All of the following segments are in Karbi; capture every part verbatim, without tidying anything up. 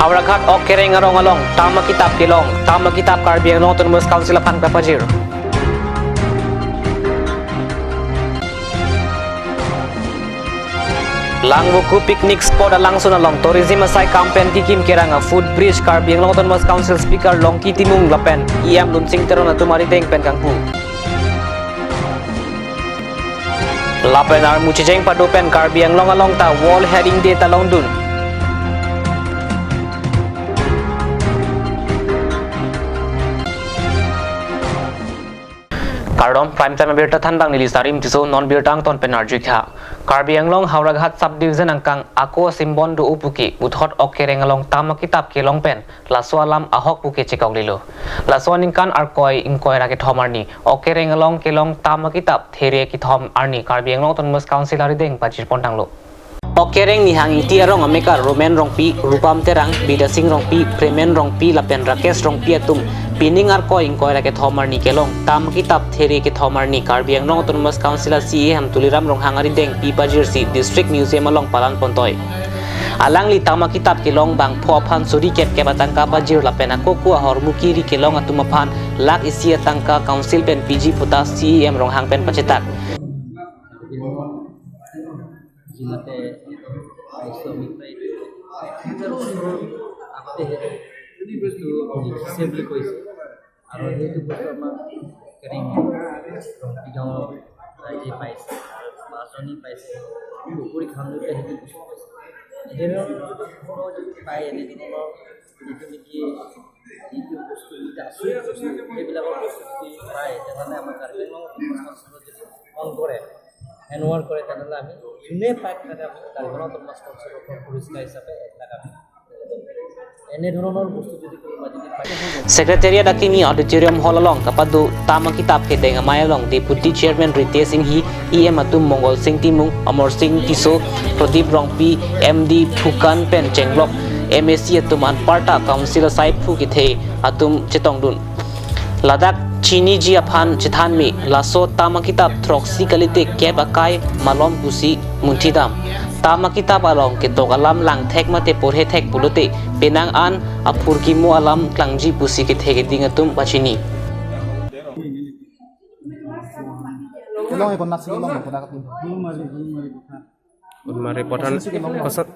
Howraghat Okereng arong along tama kitap kelong, tama kitap Karbi Anglong Autonomous Council aphan kapajir. Langvoku picnic spot alangsun along tourism asai kam pen kikim kerang a footbridge Karbi Anglong Autonomous Council Speaker Longki Timung lapen E M Lunsing Teron atum arideng pen kangpu. Lapen armu checheng pado pen Karbi Anglong along ta World Herring Day ta longdun. Kardom, Prime Time abirta thanbang neli Sarim Tisso, non birta angton pen arjukha. Karbi Anglong Howraghat Subdivision angkang ako simbon do upuki, puthot Okereng along tama kitap kelong pen, laso alam ahok puke chekoklilo. Laso aningkan Arkoi ingkoi ra kethom arni, Okereng along kelong tama kitap there kethom arni Karbi Anglong Autonomous Council arideng pajir pon tanglo. Okereng Nihang Ingti arong amekar Roman Rongpi, Rupam Terang, Bidasing Rongpi, Premen Rongpi lapen Rakesh Rongpi atum pining Arkoi ingkoi ra kethom arni kelong tama kitap there kethom arni Karbi Anglong Autonomous Council a C E M Tuliram Ronghang arideng pi pajirsi District Museum along palan pontoi. Alangli tama kitap kelong bangpho aphan suri kep kep atangka pajir lapen ako ako ahormu kiri kelong atum aphan lakh isi atangka Council pen piji puta C E M Ronghang pen pachetak. Jinate aisomik pai apte hetu bostu likhise bili koise. Aro hetu bostu ama kering rong pidong raje paise, masoni paise, pukuri khandu ke hetu bostu paise. Hetu pai ene dino, hetu niki, hetu bostu, hetu asu bostu, hetu bilabor bostu pai, jangan ama Karbi Anglong, on kore, anwar kore, tanala ami, june pak kada Karbi Anglong Autonomous Council of Tourist ka hisabe ek lakh ami. এনে ধৰণৰ বস্তু যদি কোনোবা যদি পায়। Secretariat akimi auditorium hall along kapado tama kitap kedeng amei along Deputy Chairman Ritesh Enghi, E M atum Mongol Sing Timung, Amar Sing Tisso, Pradip Rongpi, M D Phukan pen chenglok M A C atum anparta Council asai phu kethe atum chetongdun. Ladak chiniji aphan chethanme, laso tama kitap throksi kalite kep akai malom pusi munthidam. Tama kitap along ketok alam langthek mate porhethek pulote penang an aphurkimo alam klangji pusi kethe keding atum pachini. Long ekon nasi long kodak atum. Unmari pothan kosot.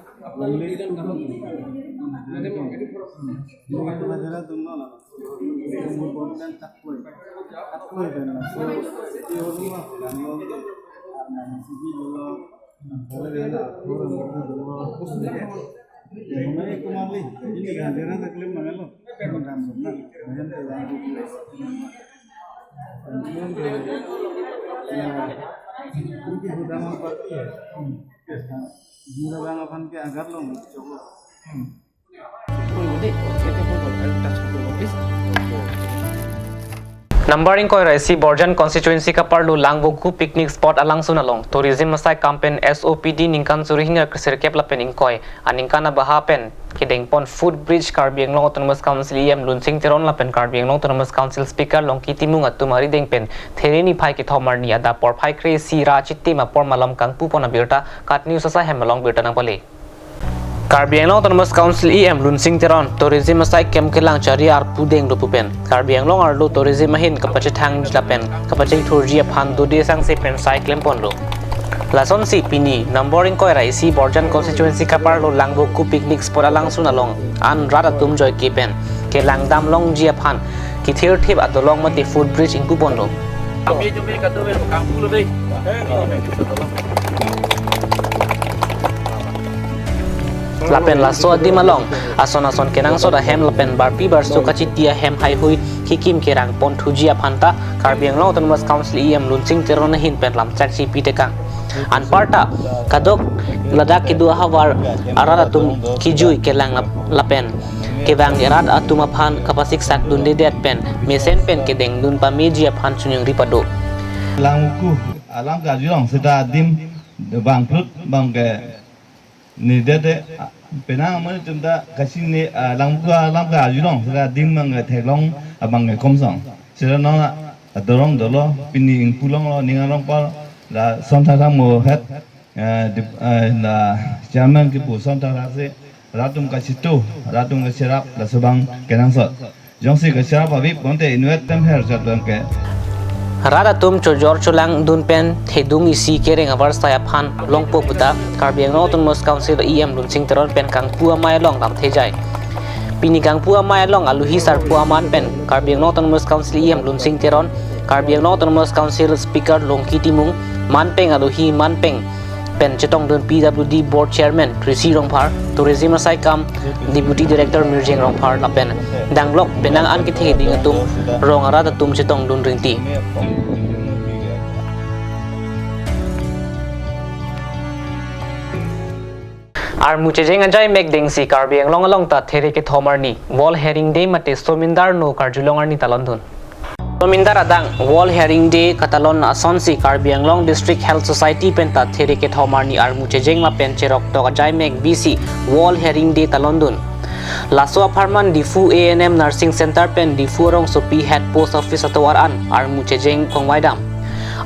Number ingkoi ra isi Borjan constituency kaparlo Langvoku picnic spot alangsun along tourism asai kam pen S O P D ningkan suri hini ra kresirkep lapen ingkoi aningkan abaha pen kedengpon footbridge Karbi Anglong Autonomous Council E M Lunsing Teron lapen Karbi Anglong Autonomous Council Speaker Longki Timung atum arideng pen there niphai kethom arni adap porphai kre-isi ra chitim apor malom kangpupon abirta KAT News asai hem along birta nangpale. Karbi Anglong Autonomous Council E M Lunsing Teron tourism asai kem kelang chari arpu deng dopu pen Karbi Anglong arlo tourism ahin kapachethang lapen kapachingthurji aphan dode sangse pen sai klemponlo. Lasonsi pini number ingkoi ra isi Borjan constituency kaparlo Langvoku picnic spot alangsun along an rat atum joike pen kelang damlongji aphan kithirthip adolong mate footbridge ingpuponlo. Lapen laso adim along ason ason kenangsot ahem lapen barpi barso kachiti ahem haihui kikim kerang ponthuji aphanta Karbi Anglong Autonomous Council E M Lunsing Teron ahin pen lamchak chipi tekang. Anparta kadok ladak kedo ahavar arat atum kijui kelang lap-, lapen kevang erat atum aphan kapasiksak dundedet pen mesen pen kedengdun pameji aphan chuningri pado. Langvoku alam kajulong seta adim bangplut bangke ni dede, ah, penang amonit atum ta kachini, ah, Langvoku alam kajulong seta adim bangke theklong, ah, bangke komsong. Seta non adorong dolo pini ingpulonglo ning arong pal la son thakthak mo het, eh, dip-, eh, la chairman kipu son thakthak si rat atum kachito, rat atum kacherap, laso abang kenangsot. Jongsi kacherap abi bonte inutvet tem her jat abang ke. Rat atum chojor cholangdun pen thedung isi kereng avarsai aphan longpo puta Karbi Anglong Autonomous Council E M Lunsing Teron pen kangpu amei along lamthe jai. Pini kangpu amei along aluhi sarpo aman pen Karbi Anglong Autonomous Council E M Lunsing Teron, Karbi Anglong Autonomous Council Speaker Longki Timung, manpeng aluhi manpeng pen chetongdun P W D Board Chairman Tracy Rongphar, Tourism asai kam Deputy Director Mirjeng Rongphar lapen danglok penang an kethe keding atum, rong arat atum chetongdun ringti. Armu chejeng ajai mek dengsi Karbi Anglong along ta there kethom arni World Herring Day mate Somindar No Karjulong arni talondun. Somindar adang World Herring Day katalon asonsi Karbi Anglong District Health Society pen ta there kethom arni armu chejeng lapen cheroktok ajai mek bisi World Herring Day talondun. Laso apharman Diphu A N M Nursing Center pen Diphu arongsopi Head Post Office atovar an armu chejeng kongvai dam.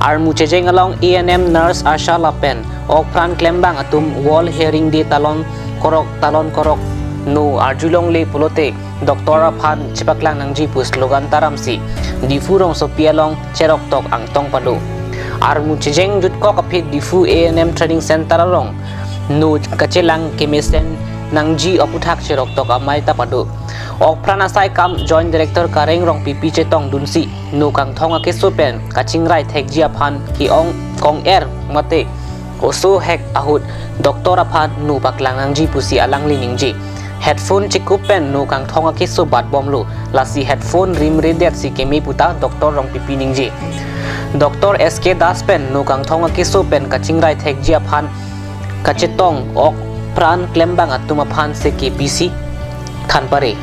Armu chejeng along A N M nurse, ASHA lapen okpran klembang atum World Herring Day talon korok, talon korok no arjulongle pulote doctor aphan chepaklang nangji pu slogan taramsi Diphu rongsopi along cheroktok angtong pado. Armu chejeng jutkok aphi Diphu A N M Training Center along no kachelang kemesen nangji aputhak cheroktok amei ta pado. Okpran asai kam Joint Director Kareng Rongpipi chetongdunsi no kangthong akeso pen kachingrai thekji aphan ke-ong kong-er mate oso hek ahut doctor aphan no paklang nangji pusi alangli ningje. Headphone chekup pen no kangthong akeso bat bomlo, lasi headphone rimredetsi keme puta Doctor Rongpipi ningje. Doctor S K Das pen no kangthong akeso pen kachingrai thekji aphan kachetong okpran klembang atum aphan se kepisi thanpare.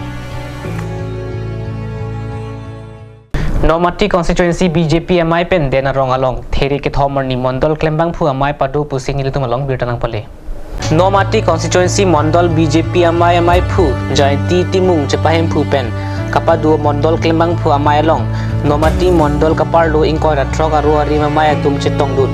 Nomati Constituency B J P amei pen Den Arong along there kethom arni Mondol klembangphu amei pado pusi nelitum along birta nangpale. Nomati Constituency Mondol B J P amei ameiphu Jayanti Timung chepahemphu pen kapado Mondol klembangphu amei along Nomati Mondol kaparlo ingkoi ra throk aro arim amei atum chetongdun.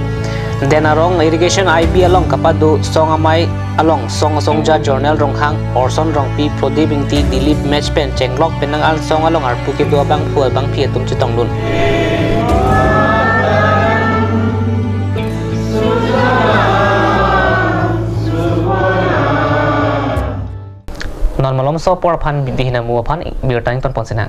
Den Arong Irrigation I B along kapado song amei along song asongja Jonel Ronghang, Orson Rongpi, Prodip Ingti, Dilip Mech pen chenglok penang an song along arpu kedo abangphu abangphi atum chetongdun. Non malomso apor aphan bidi hinamo aphan birta ington pon sinang.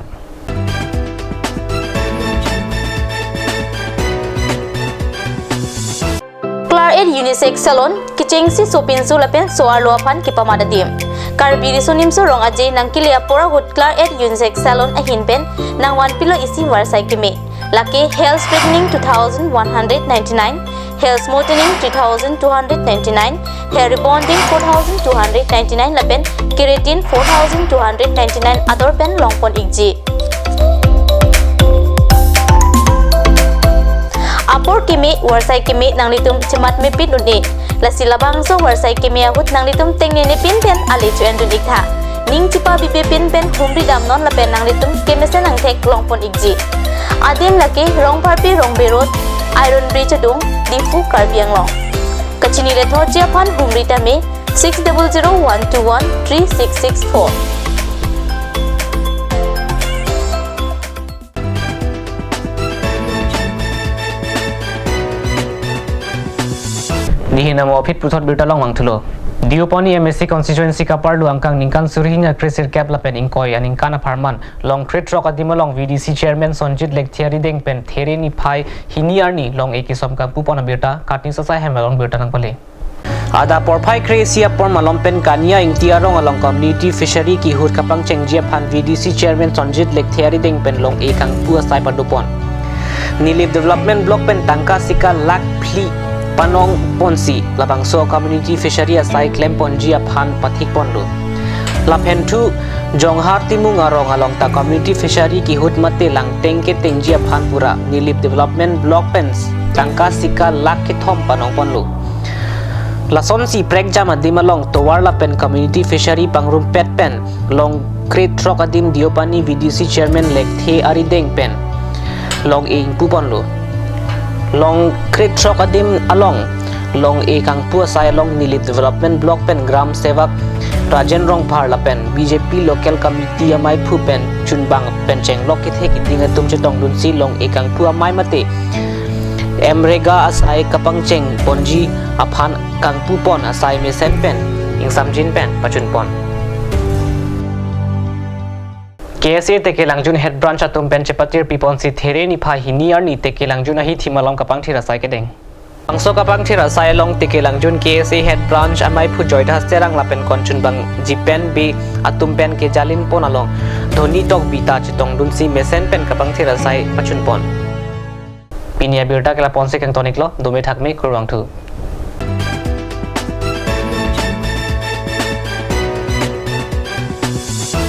Claret Unisex Salon, kechengsi sopinso lapen so-arlo aphan kepamat adim. Karbi Riso Nimso Rong Aje nangkele apor ahut Claret Unisex Salon ahin pen nangvanpilo isi varsai keme. Lake hair straightening two thousand one hundred ninety-nine, hair smoothening three thousand two hundred ninety-nine, hair rebonding four thousand two hundred ninety-nine lapen keratin four thousand two hundred ninety-nine ador pen longpon ikji. Apor keme, varsai keme nanglitum chematmepin un-e. Lasi labangso varsai keme ahut nanglitum tengnenepin pen ale cho-endun iktha. Ning chepabibepin pen humri damnon lapen nanglitum kemesen angthek longpon ikji. Adim lake Rongpharpi Rongbe Road, Iron Bridge adung, Diphu, Karbi Anglong. Kachini lethotji aphan humri tame six double zero one two one three six six four. Dei hinamo aphi puthot birta longvangthulo. Deopani M A C constituency kaparlo angkang ningkan suri hini kre sirkep lapen ingkoi aningkan apharman long krethrok adim along V D C chairman Sonjit Lekthe arideng pen there niphai hini arni long-e kesom kangpupon abirta Katni Sasai hem along birta nangpale. Adap porphai kre-isi apor malom pen Kania Ingti arong along community fishery kehut kapangchengji aphan V D C chairman Sonjit Lekthe arideng pen long-e kangpu asai padopon. Nilip Development Block pen tangka sika lakh phli panongponsi labangso community fishery asai klemponji aphan pathikponlo. Laphen thu Jonghar Timung arong along ta community fishery kehut mate langteng ketengji aphan pura Nilip Development Block pen tangka sika lakh kethom panongponlo. Lasonsi prekjam adim along tovar lapen community fishery pangrumpet pen long krethrok adim Deopani V D C chairman Lekthe arideng pen long-e ingpuponlo. Long krethrok adim along long-e kangpu asai along Nilip Development Block pen Gram Sevak Rajen Rongphar lapen B J P local committee amaiphu pen chunbang pen chenglok kethe keding atum chetongdunsi long-e kangpu amei mate MGNREGA asai kapangcheng ponji aphan kangpupon asai mesen pen ingsamjin pen pachunpon. K S A Tekelangjun Head Branch atum pen chepatir piponsi There niphai hini arni Tekelangjun ahi thim along kapangthir asai kedeng. Bangso kapangthir asai along Tekelangjun K S A Head Branch amaiphu Joydas Terang lapen konchunbangji pen be atum pen kejalin pon along Dhoni Tokbi ta chetongdunsi mesen pen kapangthir asai pachunpon. Pini abirta ke lapu-ansi kangtoniklo, dome thakme, kurvangthu.